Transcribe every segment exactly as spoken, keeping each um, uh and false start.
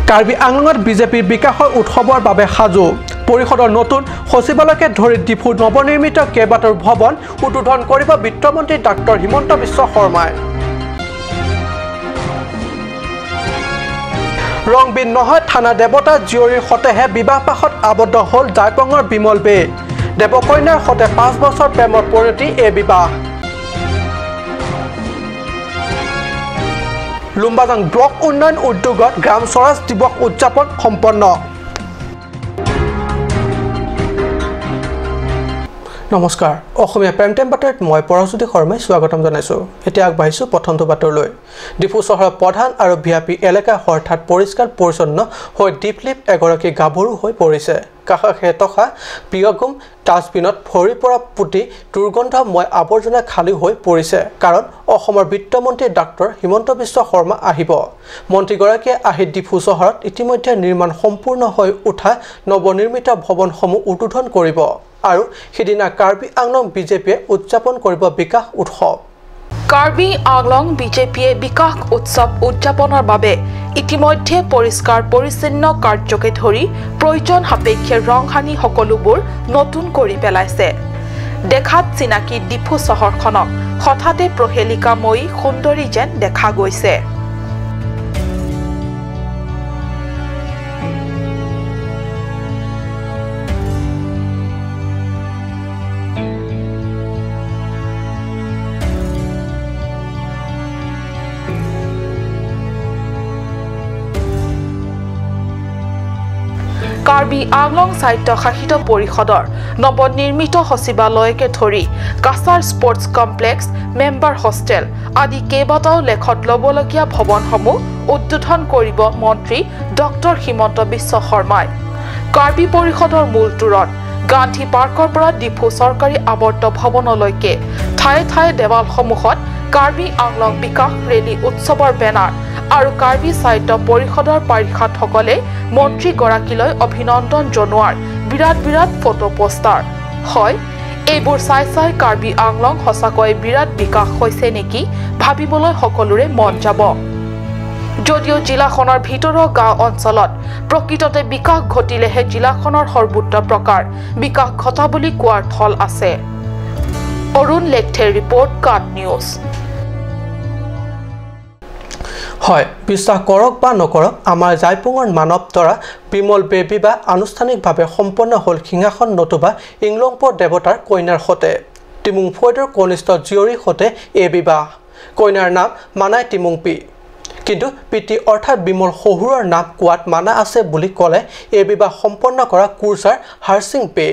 কাৰ্বি আংলঙত বিজেপিৰ বিকাশৰ উৎসৱৰ বাবে সাজু। পৰিষদৰ নতুন সচিবালয়কে ধৰি ডিফুৰ নৱনিৰ্মিত কেইবাটাও ভৱন উদ্বোধন কৰিব বিত্তমন্ত্ৰী ডাক্তৰ হিমন্ত বিশ্ব শৰ্মাই। ৰং বিন নহয় থানা দেৱতা জীয়ৰীৰ সৈতেহে বিবাহ পাশত আবদ্ধ হ'ল জাইপঙৰ বিমল বে। দেৱকন্যাৰ সৈতে পাঁচ বছৰ প্ৰেমৰ পৰিণতি এই বিবাহ। লুম্বাজাং ব্লক উন্নয়ন উদ্যোগত গ্ৰাম স্বৰাজ দিৱস উদযাপন সম্পন্ন। নমস্কাৰ, অসমীয়া প্ৰাইম টাইম বাতৰিত মই পৰশজ্যোতি শৰ্মাই স্বাগতম জনাইছোঁ। এতিয়া আগবাঢ়িছোঁ প্ৰথমটো বাতৰিলৈ। ডিফু চহৰৰ প্ৰধান আৰু ভি আই পি এলেকা হঠাৎ পৰিষ্কাৰ পৰিচ্ছন্ন হৈ দীপলিপ এগৰাকী গাভৰু হৈ পৰিছে। কাষে কাষে থকা পিয়গুম ডাষ্টবিনত ভৰি পৰা পুতি দুৰ্গন্ধময় আৱৰ্জনা খালী হৈ পৰিছে। কাৰণ অসমৰ বিত্তমন্ত্ৰী ডাক্তৰ হিমন্ত বিশ্ব শৰ্মা আহিব। মন্ত্ৰীগৰাকীয়ে আহি ডিফু চহৰত ইতিমধ্যে নিৰ্মাণ সম্পূৰ্ণ হৈ উঠা নৱনিৰ্মিত ভৱনসমূহ উদ্বোধন কৰিব আৰু সিদিনা কাৰ্বি আংলং বিজেপিয়ে উদযাপন কৰিব বিকাশ উৎসৱ। কাৰ্বি আংলং বিজেপিয়ে বিকাশ উৎসৱ উদযাপনৰ বাবে ইতিমধ্যে পৰিষ্কাৰ পৰিচ্ছন্ন কাৰ্যকে ধৰি প্ৰয়োজন সাপেক্ষে ৰং সানি সকলোবোৰ নতুন কৰি পেলাইছে। দেখাত চিনাকি ডিফু চহৰখনক হঠাতে প্ৰহেলিকাময়ী সুন্দৰী যেন দেখা গৈছে। কাৰ্বি আংলং স্বায়ত্তশাসিত পৰিষদৰ নৱনিৰ্মিত সচিবালয়কে ধৰি Cachar sports complex, member hostel আদি কেইবাটাও লেখত ল'বলগীয়া ভৱনসমূহ উদ্বোধন কৰিব মন্ত্ৰী ডক্টৰ হিমন্ত বিশ্ব শৰ্মাই। কাৰ্বি পৰিষদৰ মূল টুৰত গান্ধী পাৰ্কৰ পৰা ডিফু চৰকাৰী আৱৰ্ত ভৱনলৈকে ঠায়ে ঠায়ে দেৱালসমূহত কাৰ্বি আংলং বিকাশ ৰেলী উৎসৱৰ বেনাৰ আৰু কাৰ্বি স্বায়ত্ত পৰিষদৰ পাৰিষদসকলে মন্ত্ৰীগৰাকীলৈ অভিনন্দন জনোৱাৰ বিৰাট বিৰাট ফটো পোষ্টাৰ। হয়, এইবোৰ চাই চাই কাৰ্বি আংলং সঁচাকৈ বিৰাট বিকাশ হৈছে নেকি ভাবিবলৈ সকলোৰে মন যাব। যদিও জিলাখনৰ ভিতৰৰ গাঁও অঞ্চলত প্ৰকৃততে বিকাশ ঘটিলেহে জিলাখনৰ সৰ্বোত্ত প্ৰকাৰ বিকাশ ঘটা বুলি কোৱাৰ থল আছে। অৰুণ লেকথেৰ ৰিপৰ্ট, কাট নিউজ। হয়, বিশ্বাস কৰক বা নকৰক, আমাৰ জাইপুঙৰ মানৱ তৰা বিমল বে বিবাহ আনুষ্ঠানিকভাৱে সম্পন্ন হ'ল সিংহাসন নতুবা ইংলংপ দেৱতাৰ কইনাৰ সৈতে। টিমুং ফৈদৰ কনিষ্ঠ জীয়ৰীৰ সৈতে এই বিবাহ। কইনাৰ নাম মানাই টিমুংপি। কিন্তু পিতৃ অৰ্থাৎ বিমল শহুৰৰ নাম কোৱাত মানা আছে বুলি ক'লে এই বিবাহ সম্পন্ন কৰা কোৰ্চাৰ হাৰসিং বে।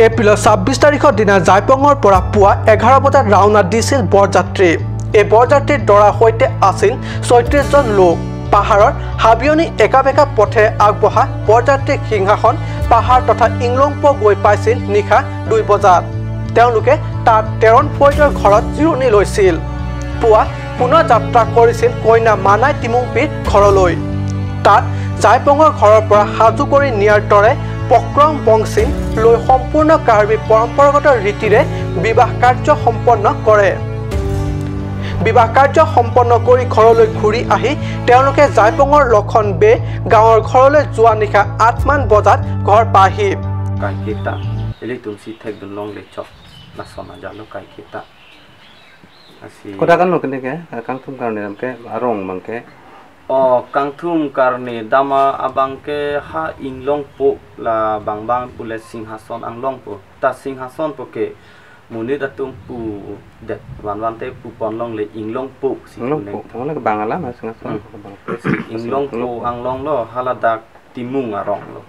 এপ্ৰিলৰ ছাব্বিছ তাৰিখৰ দিনা জাইপঙৰ পৰা পুৱা এঘাৰ বজাত ৰাওনা দিছিল বৰযাত্ৰী। এই বৰযাত্ৰীৰ দৰাৰ সৈতে আছিল ছয়ত্ৰিশ জন লোক। পাহাৰৰ হাবিয়নী একা বেকা পথেৰে আগবঢ়া বৰযাত্ৰীৰ সিংহাসন পাহাৰ তথা ইংলংপ গৈ পাইছিল নিশা দুই বজাত। তেওঁলোকে তাত তেৰণ ফৈদৰ ঘৰত জিৰণি লৈছিল। পুৱা পুনৰ যাত্ৰা কৰিছিল কইনা মানাই টিমুংপিৰ ঘৰলৈ। তাত জাইপঙৰ ঘৰৰ পৰা সাজু কৰি নিয়াৰ দৰে পক্ৰং বংচিং লৈ সম্পূৰ্ণ কাৰ্বি পৰম্পৰাগত ৰীতিৰে বিবাহ কাৰ্য সম্পন্ন কৰে। বিবাহ কাৰ্য সম্পন্ন কৰি ঘৰলৈ ঘূৰি আহি তেওঁলোকে জাইপঙৰ লক্ষণ বে গাঁৱৰ ঘৰলৈ যোৱা নিশা আঠ মান বজাত ঘৰ পায়হি। Kaiketa, ilitum si thekdun longle chok, lason ajalo kaiketa. Asi. Kodak anlo kene ke, eh, kangthum karne ram ke, arong abang ke. O, kangthum karne dam abang ke ha inglongpo la bang bang pule singhason anglongpo. Ta singhason po ke monit atum pudet, van van te pupon longle inglongpo si. Inglongpo, kuning. Mana ke bang alam, singhason. Hmm. Ke bang. Si inglongpo anglonglo, haladak timung aronglo.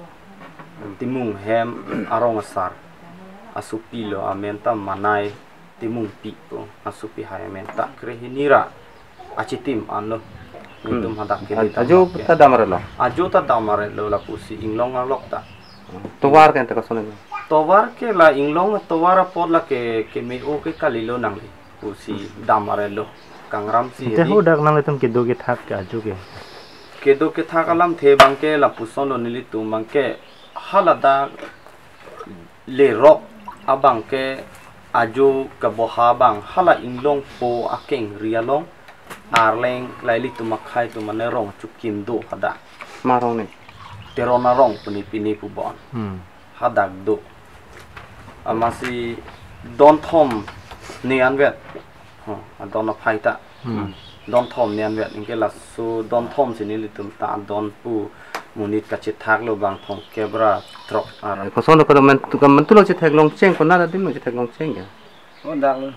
Timung hem arong asar. Asopilo amen ta Manai Timungpi pu, asopi hai amen ta Krehini ra achitim anlo. Hmm. Netum hadak ke. Aj-, ajo ta dam arlo. Ajo ta dam arlo lapusi inglong arlok ta. Tovar ke anta kason lo. Tovar ke la inglong tovar apot la ke, ke me-o ke kalilo nangli. Pusi dam arlo. Kangram si. Te hedi. Hadak nanglitum kedo kethak ke ajo ke. Kedo kethak alamthe abang ke lapuson lo nelitum abang ke haladak lerok abang ke ajo keboha abang hala inglongpo akengri along Arleng la ilitum akhei atum mane rong chukim do hadak. Ma rong ni? Teron arong puni pini pu bon. Hmm. Hadak do. Amatsi don thom ni anvet. Oh, adon aphai ta. Hmm. Don thom ni anvet. Anke laso don thom si nelitum ta adon pu monit kachethak lo bang thomkep ra throk ar. Koson ko men tu, men tu lo chethak longcheng, konat adim lo chethak longcheng ya. Oh, dak lo.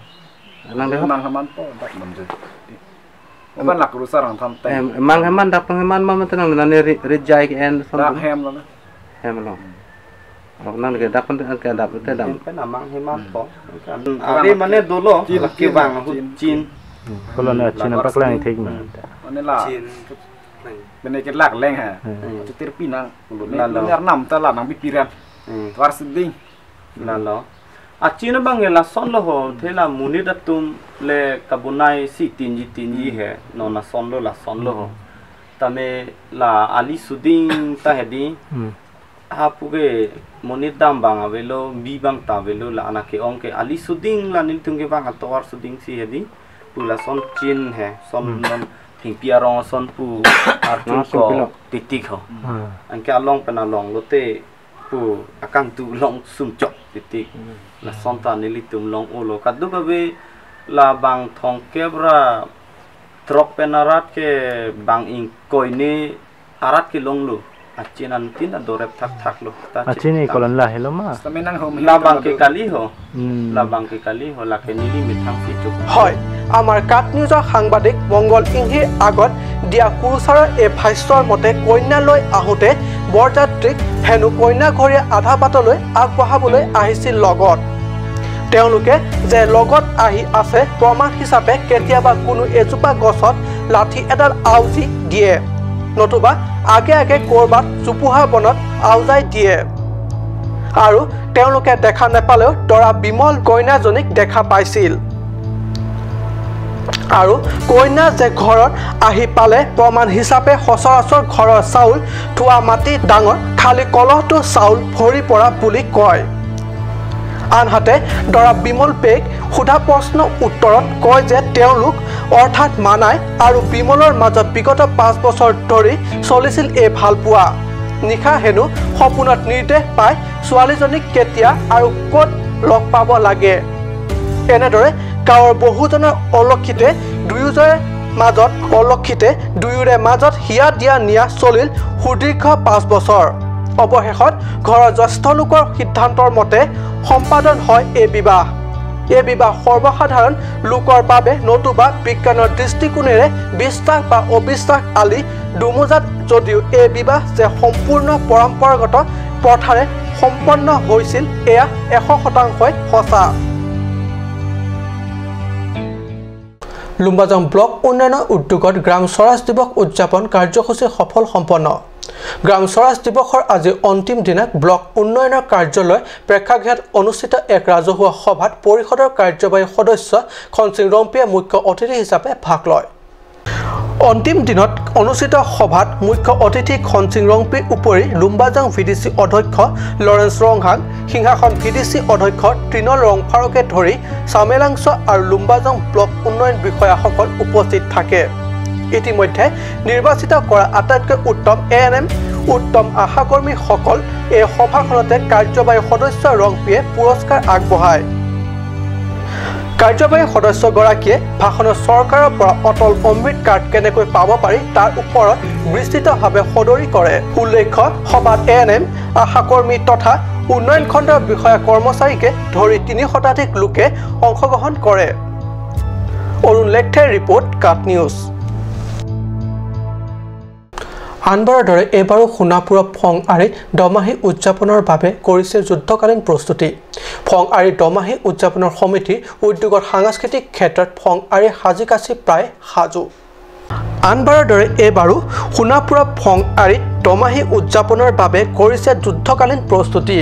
Nang deh. Mang heman po, dak bom je. Oban lak rusar ang tham teng. Em, mang heman, dak pang heman ma, ma tenang nane ri-, rijai ke en son. Dak hem lo na. Hem lo. Lok nang ke dak pen ke dap te dam. Pen amang heman po. Ave mane dolo, chin, ke chin, bang hu chin. Chin. Hmm. Kolo na chin paklang thik ma. Hmm. Mane la. Chin. Bene ke lak leng ha. Hmm. Chutir pinang. Kolo ne. La lo. Ne arnam ta la nang bipiran. Hmm. Twar siding. Lalo. Achin abang ke lason lo ho, thela monit atum le kabonai si tinji tinji Hmm. he, non lason lo lason lo ho. Hmm. Tame la ali suding ta hedi. Hmm. Hapu ke monit dam bang avelo, bi bang ta avelo, la anak ke-ong ke ali suding la nelitum ke bang atovar suding si hedi. Pu lason chin he, son Hmm. non thengpi arong son pu archung Lason ko pilo. Titik ho. Hmm. Anke along pen along lote pu akangtu long sumchok titik. Hmm. Lason ta nelitum long-o lo. Kadokave la bang thomkep ra throk pen arat ke bang ingkoi ni arat kelong lo. Achin antin adorep thakthak lo. Ta Achin chip ni tang. Kolon la helo ma. Stamina home La home bang ke tama kali ho. Hmm. La bang ke kali ho, lake neli methang si chuk. হয়, আমাৰ কাট নিউজৰ সাংবাদিক মংগল ইংহীৰ আগত দিয়া কুৰচাৰৰ এই ভাষ্যৰ মতে কইনা লৈ আহোঁতে বৰযাত্ৰীক হেনো কইনা ঘৰীয়া আধা বাটলৈ আগবঢ়াবলৈ আহিছিল লগত। তেওঁলোকে যে লগত আহি আছে প্ৰমাণ হিচাপে কেতিয়াবা কোনো এজোপা গছত লাঠি এডাল আউজি দিয়ে, নতুবা আগে আগে ক'ৰবাত জোপোহা বনত আউজাই দিয়ে। আৰু তেওঁলোকে দেখা নেপালেও দৰা বিমল কইনাজনীক দেখা পাইছিল। আৰু কইনা যে ঘৰত আহি পালে প্ৰমাণ হিচাপে সচৰাচৰ ঘৰৰ চাউল, থোৱা মাটি ডাঙৰ, খালী কলহটো চাউল ভৰি পৰা বুলি কয়। আনহাতে দৰা বিমল পেক সোধা প্ৰশ্ন উত্তৰত কয় যে তেওঁলোক অৰ্থাৎ মানাই আৰু বিমলৰ মাজত বিগত পাঁচ বছৰ ধৰি চলিছিল এই ভালপোৱা। নিশা হেনো সপোনত নিৰ্দেশ পায় ছোৱালীজনীক কেতিয়া আৰু ক'ত লগ পাব লাগে। এনেদৰে গাঁৱৰ বহুজনৰ অলক্ষিতে দুয়োজনৰ মাজত, অলক্ষিতে দুয়োৰে মাজত হিয়া দিয়া নিয়া চলিল সুদীৰ্ঘ পাঁচ বছৰ। অৱশেষত ঘৰৰ জ্যেষ্ঠ লোকৰ সিদ্ধান্তৰ মতে সম্পাদন হয় এই বিবাহ। এই বিবাহ সৰ্বসাধাৰণ লোকৰ বাবে নতুবা বিজ্ঞানৰ দৃষ্টিকোণেৰে বিশ্বাস বা অবিশ্বাস আলি দুমোজাত যদিও এই বিবাহ যে সম্পূৰ্ণ পৰম্পৰাগত প্ৰথাৰে সম্পন্ন হৈছিল, এয়া এশ শতাংশই সঁচা। লুম্বাজাং ব্লক উন্নয়নৰ উদ্যোগত গ্ৰাম স্বৰাজ দিৱস উদযাপন কাৰ্যসূচী সফল সম্পন্ন। গ্ৰাম স্বৰাজ দিৱসৰ আজি অন্তিম দিনা ব্লক উন্নয়নৰ কাৰ্যালয় প্ৰেক্ষাগৃহত অনুষ্ঠিত এক ৰাজহুৱা সভাত পৰিষদৰ কাৰ্যবাহী সদস্য খনসিং ৰংপিয়ে মুখ্য অতিথি হিচাপে ভাগ লয়। অন্তিম দিনত অনুষ্ঠিত সভাত মুখ্য অতিথি খনসিং ৰংপিৰ উপৰি লুম্বাজাং ভি ডি চি অধ্যক্ষ লৰেন্স ৰংহাং, সিংহাসন ভি ডি চি অধ্যক্ষ তৃণল ৰংফাৰকে ধৰি চামেলাংছ আৰু লুম্বাজাং ব্লক উন্নয়ন বিষয়াসকল উপস্থিত থাকে। ইতিমধ্যে নিৰ্বাচিত কৰা আটাইতকৈ উত্তম এ এন এম, উত্তম আশাকৰ্মীসকল এই সভাখনতে কাৰ্যবাহী সদস্য ৰংপিয়ে পুৰস্কাৰ আগবঢ়ায়। কাৰ্যবাহী সদস্যগৰাকীয়ে ভাষণত চৰকাৰৰ পৰা অটল অমৃত কাৰ্ড কেনেকৈ পাব পাৰি তাৰ ওপৰত বিস্তৃতভাৱে সদৰি কৰে। উল্লেখ্য, সভাত এ এন এম, আশাকৰ্মী তথা উন্নয়ন খণ্ডৰ বিষয়া কৰ্মচাৰীকে ধৰি তিনিশ শতাধিক লোকে অংশগ্ৰহণ কৰে। অৰুণ লেকথেৰ ৰিপৰ্ট, কাট নিউজ। আনবাৰৰ দৰে এইবাৰো সোণাপুৰৰ ফং আৰি দমাহী উদযাপনৰ বাবে কৰিছে যুদ্ধকালীন প্ৰস্তুতি। ফং আৰি দমাহী উদযাপনৰ সমিতিৰ উদ্যোগত সাংস্কৃতিক ক্ষেত্ৰত ফং আৰি সাজি কাচি প্ৰায় সাজু। আনবাৰৰ দৰে এইবাৰো সোণাপুৰৰ ফং আৰি দমাহী উদযাপনৰ বাবে কৰিছে যুদ্ধকালীন প্ৰস্তুতি।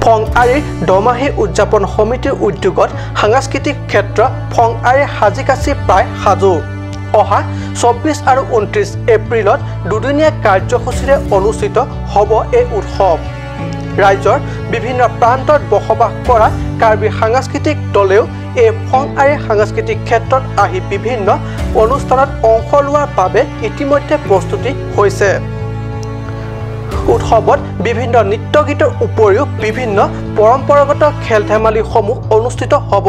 ফং আৰি দমাহী উদযাপন সমিতিৰ উদ্যোগত সাংস্কৃতিক ক্ষেত্ৰ ফং আৰি সাজি কাচি প্ৰায় সাজু। অহা চৌব্বিছ আৰু ঊনত্ৰিছ এপ্ৰিলত দুদিনীয়া কাৰ্যসূচীৰে অনুষ্ঠিত হ'ব এই উৎসৱ। ৰাজ্যৰ বিভিন্ন প্ৰান্তত বসবাস কৰা কাৰ্বি সাংস্কৃতিক দলেও এই ফঙ আৰি সাংস্কৃতিক ক্ষেত্ৰত আহি বিভিন্ন অনুষ্ঠানত অংশ লোৱাৰ বাবে ইতিমধ্যে প্ৰস্তুতি হৈছে। উৎসৱত বিভিন্ন নৃত্য গীতৰ উপৰিও বিভিন্ন পৰম্পৰাগত খেল ধেমালিসমূহ অনুষ্ঠিত হ'ব।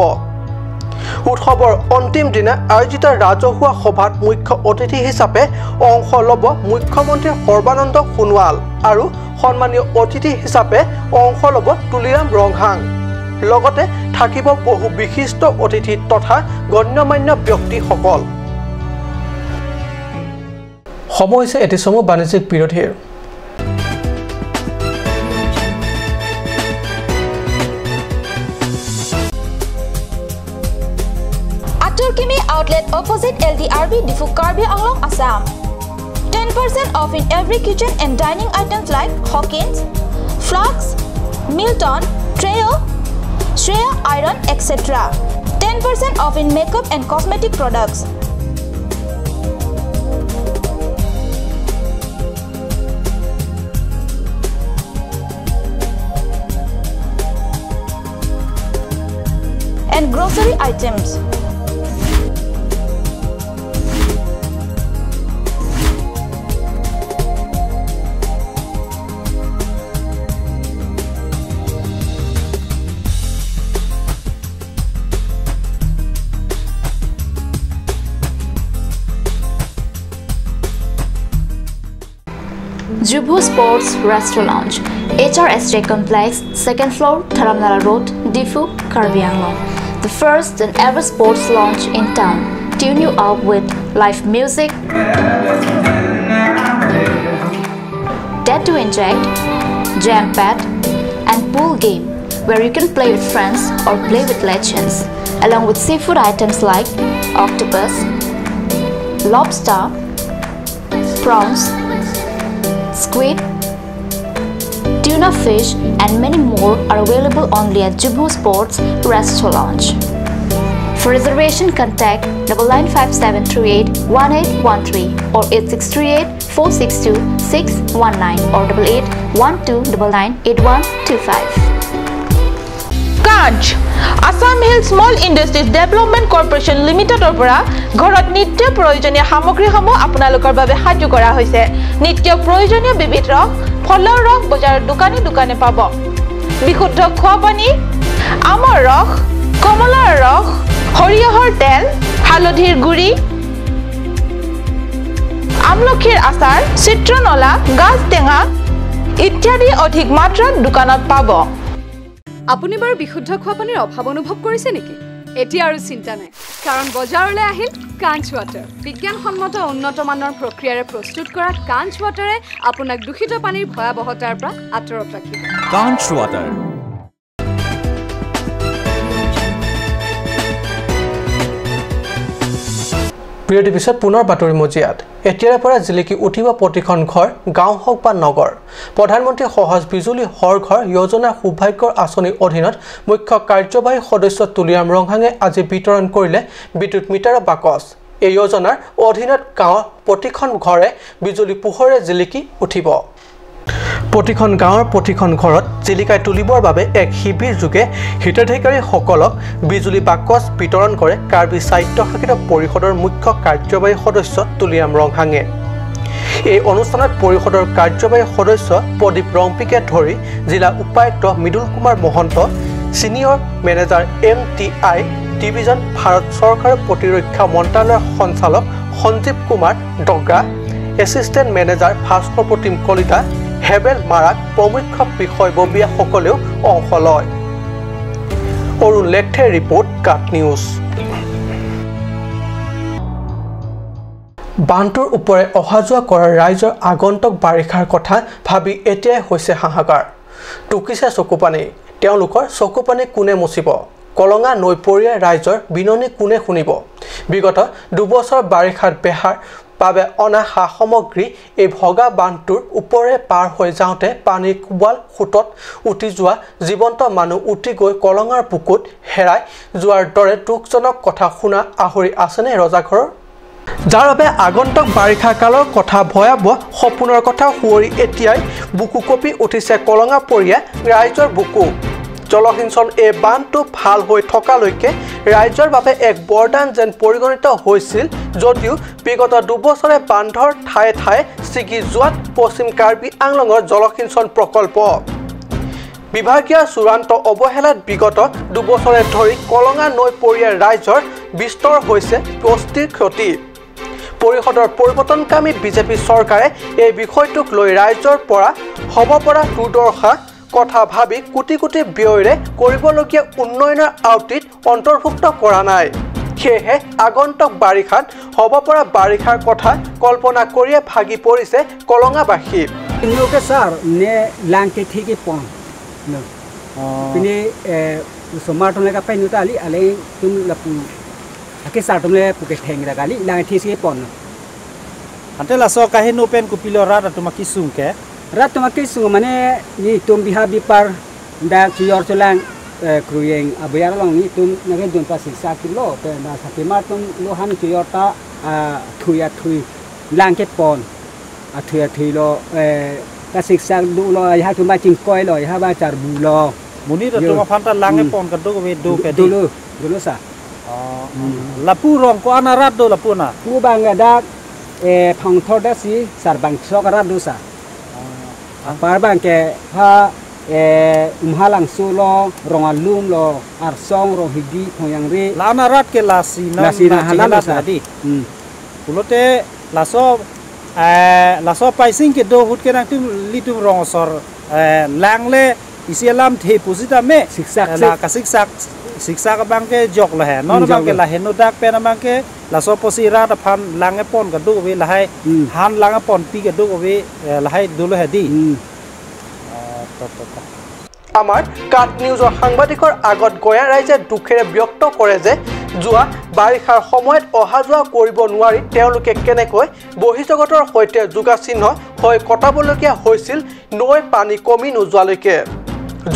উৎসৱৰ অন্তিম দিনা আয়োজিত ৰাজহুৱা সভাত মুখ্য অতিথি হিচাপে অংশ ল'ব মুখ্যমন্ত্ৰী সৰ্বানন্দ সোণোৱাল আৰু সন্মানীয় অতিথি হিচাপে অংশ ল'ব তুলিৰাম ৰংহাং। লগতে থাকিব বহু বিশিষ্ট অতিথি তথা গণ্যমান্য ব্যক্তিসকল। সময় হৈছে এটি চমু বাণিজ্যিক বিৰতিৰ। Atur Kimi Outlet, opposite L D R B, Diphu, Karbi Anglong, Assam. Ten percent off in every kitchen and dining items like Hawkins, flasks, Milton, Treo, Shreya Iron, et cetera. Ten percent off in makeup and cosmetic products. And grocery items. Jubu Sports Restaurant Lounge, H R S J Complex, second floor, Dharamnala Road, Diphu, Karbi Anglong. The first and ever sports lounge in town. Tune you up with live music, Dead to Inject, Jam Pad, and pool game, where you can play with friends or play with legends, along with seafood items like octopus, lobster, prawns, squid, tuna fish, and many more are available only at Jubu Sports Restaurant Lounge. For reservation, contact double nine five seven three eight one eight one three or eight six three eight four six two six one nine or double eight one two double nine eight one two five. কাঞ্চ, Assam hill small industries development corporation লিমিটেডৰ পৰা ঘৰত নিত্য প্ৰয়োজনীয় সামগ্ৰীসমূহ আপোনালোকৰ বাবে সাজু কৰা হৈছে। নিত্য প্ৰয়োজনীয় বিবিধ ৰস, ফলৰ ৰস বজাৰৰ দোকানে দোকানে পাব। বিশুদ্ধ খোৱা পানী, আমৰ ৰস, কমলাৰ ৰস, সৰিয়হৰ তেল, হালধিৰ গুড়ি, আমলখিৰ আচাৰ, চিত্ৰনলা, গাজ টেঙা ইত্যাদি অধিক মাত্ৰাত দোকানত পাব। আপুনি বাৰু বিশুদ্ধ খোৱা পানীৰ অভাৱ অনুভৱ কৰিছে নেকি? এতিয়া আৰু চিন্তা নাই, কাৰণ বজাৰলৈ আহিল কাঞ্চ ৱাটাৰ। বিজ্ঞানসন্মত উন্নত মানৰ প্ৰক্ৰিয়াৰে প্ৰস্তুত কৰা কাঞ্চ ৱাটাৰে আপোনাক দূষিত পানীৰ ভয়াৱহতাৰ পৰা আঁতৰত ৰাখিব। কাঞ্চ ৱাটাৰ। বিৰতিৰ পিছত পুনৰ বাতৰি মজিয়াত। এতিয়াৰে পৰা জিলিকি উঠিব প্ৰতিখন ঘৰ, গাঁও হওক বা নগৰ। প্ৰধানমন্ত্ৰী সহজ বিজুলী হৰ ঘৰ যোজনা সৌভাগ্যৰ আঁচনিৰ অধীনত মুখ্য কাৰ্যবাহী সদস্য তুলিৰাম ৰংহাঙে আজি বিতৰণ কৰিলে বিদ্যুৎ মিটাৰৰ বাকচ। এই যোজনাৰ অধীনত গাঁৱৰ প্ৰতিখন ঘৰে বিজুলী পোহৰে জিলিকি উঠিব। প্ৰতিখন গাঁৱৰ প্ৰতিখন ঘৰত জিলিকাই তুলিবৰ বাবে এক শিবিৰ যোগে হিতাধিকাৰীসকলক বিজুলী বাকচ বিতৰণ কৰে কাৰ্বি স্বায়ত্তশাসিত পৰিষদৰ মুখ্য কাৰ্যবাহী সদস্য তুলিৰাম ৰংহাঙে। এই অনুষ্ঠানত পৰিষদৰ কাৰ্যবাহী সদস্য প্ৰদীপ ৰংপিকে ধৰি জিলা উপায়ুক্ত Mridul Kumar Mahanta, senior manager M T I division, Bharat চৰকাৰৰ প্ৰতিৰক্ষা মন্ত্ৰালয়ৰ সঞ্চালক সঞ্জীৱ কুমাৰ ডগা, এছিষ্টেণ্ট মেনেজাৰ ভাস্কৰ প্ৰতীম কলিতা, হেবেল মাৰাক প্ৰমুখ্য বিষয়ববীয়াসকলেও অংশ লয়। অৰুণ লেকথেৰ ৰিপৰ্ট, কাট নিউজ। বান্ধটোৰ ওপৰে অহা যোৱা কৰা ৰাইজৰ আগন্তুক বাৰিষাৰ কথা ভাবি এতিয়াই হৈছে হাহাকাৰ। টুকিছে চকুপানী, তেওঁলোকৰ চকুপানী কোনে মুচিব? কলঙা নৈপৰীয়া ৰাইজৰ বিননি কোনে শুনিব? বিগত দুবছৰ বাৰিষাত বেহাৰ বাবে অনা সা সামগ্ৰী এই ভগা বান্ধটোৰ ওপৰে পাৰ হৈ যাওঁতে পানীৰ কোবাল সোঁতত উটি যোৱা জীৱন্ত মানুহ উটি গৈ কলঙাৰ বুকুত হেৰাই যোৱাৰ দৰে দুখজনক কথা শুনা আহৰি আছেনে ৰজাঘৰৰ? যাৰ বাবে আগন্তুক বাৰিষা কালৰ কথা ভয়াৱহ সপোনৰ কথা সুঁৱৰি এতিয়াই বুকু কঁপি উঠিছে কলঙা পৰীয়া ৰাইজৰ বুকু। জলসিঞ্চন এই বান্ধটো ভাল হৈ থকালৈকে ৰাইজৰ বাবে এক বৰদান যেন পৰিগণিত হৈছিল যদিও বিগত দুবছৰে বান্ধৰ ঠায়ে ঠায়ে ছিগি যোৱাত পশ্চিম কাৰ্বি আংলঙৰ জলসিঞ্চন প্ৰকল্প বিভাগীয় চূড়ান্ত অৱহেলাত বিগত দুবছৰে ধৰি কলঙা নৈ পৰীয়া ৰাইজৰ বিস্তৰ হৈছে পুষ্টিৰ ক্ষতি। পৰিষদৰ পৰিৱৰ্তনকামী বিজেপি চৰকাৰে এই বিষয়টোক লৈ ৰাইজৰ পৰা হ'ব পৰা দুৰ্দশা কথা ভাবি কোটি কোটি ব্যয়েৰে কৰিবলগীয়া উন্নয়নৰ আওতিত অন্তৰ্ভুক্ত কৰা নাই। সেয়েহে আগন্তুক বাৰিষাত হ'ব পৰা বাৰিষাৰ কথা কল্পনা কৰিয়ে ভাগি পৰিছে কলঙাবাসী। Nuke sar ne lang ke thiki pon. No. Oh. Pini, eh, somar tum le kapai nu ta ali, ale tum lapu. Ake sar tum le puke theng ra kali, lang thi si pon. Ante laso kaheno pen kopilo rat atum akesung ke? Rat atum akesung mane netum biha bipar dak chuyor chulang, eh, kruyeng abuyar along netum nake dun pasiksak lo, pen ba sakimar atum lo han chuyor ta, ah, thui athui lang ke pon. Athui athui lo, eh, kasiksak do lo, ya atum ba chingkoi lo, ya ba charbu lo. Monit atum aphan ta lang ke pon kadokave do ke di. Dolo, dolo sa. Oh. Hmm. Lapu rong ko-an arat do lapu na? Pu bang dak, eh, Phangthor Dasi, Sarbang Sok arat do sa. Oh. Apar bang ke ha, eh, Umhalangso lo, Rongalum lo, Arsong, Ronghidi, Phongyangre. La-an arat ke lasi non lasi na la halam chehelat sa. Di. Hmm. Pulote laso, eh, laso paising kedo ahut ke nangtum ilitum rong asor, eh, lang le isi alamthe pusitame. Siksak, eh, la sik. Kasiksak, siksak abang ke jok lo he. Non jok abang ke lo. La heno dak pen abang ke laso apotsi rat aphan lang ke pon kadokave lahai. Hmm. Han lang ke ponpi kadokave, eh, lahai dolo he di. Hmm. Ah, to, to, to. আমাৰ কাট নিউজৰ সাংবাদিকৰ আগত গঞা ৰাইজে দুখেৰে ব্যক্ত কৰে যে যোৱা বাৰিষাৰ সময়ত অহা যোৱা কৰিব নোৱাৰি তেওঁলোকে কেনেকৈ বহিঃজগতৰ সৈতে যোগাচিহ্ন হৈ কটাবলগীয়া হৈছিল নৈ পানী কমি নোযোৱালৈকে।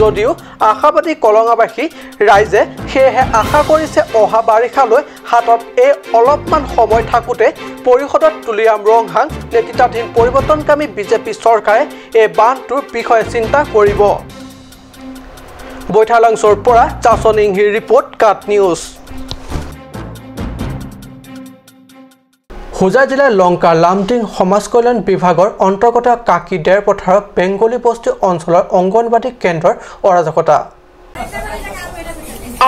যদিও আশাবাদী কলঙাবাসী ৰাইজে, সেয়েহে আশা কৰিছে অহা বাৰিষালৈ হাতত এই অলপমান সময় থাকোঁতে পৰিষদত তুলিৰাম ৰংহাং নেতৃত্বাধীন পৰিৱৰ্তনকামী বিজেপি চৰকাৰে এই বান্ধটোৰ বিষয়ে চিন্তা কৰিব। বৈঠালাংচৰ পৰা চাচন ইংহিৰ ৰিপৰ্ট, কাট নিউজ। হোজাই জিলাৰ লংকা লামডিং সমাজ কল্যাণ বিভাগৰ অন্তৰ্গত কাকি ডেৰপথাৰৰ বেংগলী বস্তি অঞ্চলৰ অংগনবাদী কেন্দ্ৰৰ অৰাজকতা।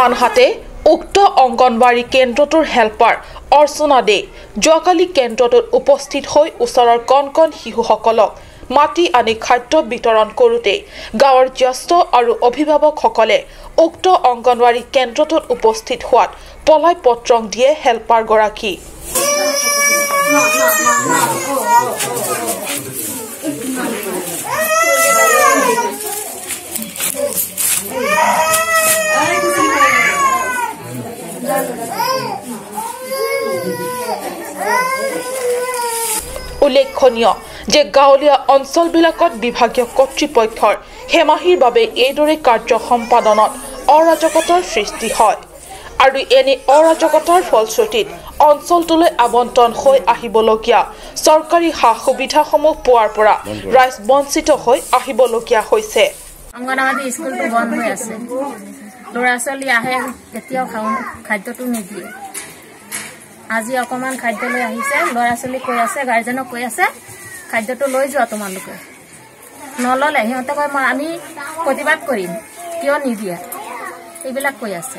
আনহাতে উক্ত অংগনবাদী কেন্দ্ৰটোৰ হেল্পাৰ অৰ্চনা দে যোৱাকালি কেন্দ্ৰটোত উপস্থিত হৈ ওচৰৰ কণ কণ শিশুসকলক মাতি আনি খাদ্য বিতৰণ কৰোঁতে গাঁৱৰ জ্যেষ্ঠ আৰু অভিভাৱকসকলে উক্ত অংগনবাদী কেন্দ্ৰটোত উপস্থিত হোৱাত পলাই পত্ৰং দিয়ে হেল্পাৰগৰাকী। উল্লেখনীয় যে গাঁৱলীয়া অঞ্চলবিলাকত বিভাগীয় কৰ্তৃপক্ষৰ হেমাহিৰ বাবে এইদৰে কাৰ্য সম্পাদনত অৰাজকতাৰ সৃষ্টি হয় আৰু এনে অৰাজকতাৰ ফলশ্ৰুতিত অঞ্চলটোলৈ আবণ্টন হৈ আহিবলগীয়া চৰকাৰী সা সুবিধাসমূহ পোৱাৰ পৰা ৰাইজ বঞ্চিত হৈ আহিবলগীয়া হৈছে। অংগনবাদী স্কুলটো বন্ধ হৈ আছে, ল'ৰা ছোৱালী আহে কেতিয়াও খাওঁ, খাদ্যটো নিদিয়ে। আজি অকণমান খাদ্য লৈ আহিছে, ল'ৰা ছোৱালীক কৈ আছে, গাৰ্জেনক কৈ আছে, "খাদ্যটো লৈ যোৱা তোমালোকে।" নল'লে সিহঁতে কয়, "মই, আমি প্ৰতিবাদ কৰিম, কিয় নিদিয়া?" এইবিলাক কৈ আছে।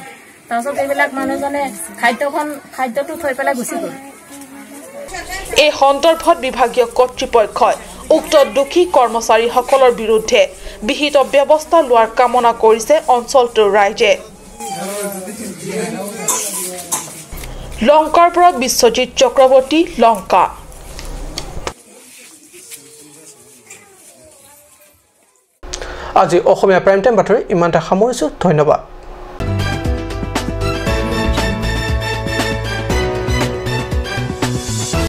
তাৰপিছত এইবিলাক মানুহজনে খাদ্যখন, খাদ্যটো থৈ পেলাই গুচি গ'ল। এই সন্দৰ্ভত বিভাগীয় কৰ্তৃপক্ষই উক্ত দুখী কৰ্মচাৰীসকলৰ বিৰুদ্ধে বিহিত ব্যৱস্থা লোৱাৰ কামনা কৰিছে অঞ্চলটোৰ ৰাইজে। লংকাৰ পৰা বিশ্বজিৎ চক্ৰৱৰ্তী, লংকা। আজি অসমীয়া প্ৰাইম টাইম বাতৰি ইমানতে সামৰিছোঁ। ধন্যবাদ।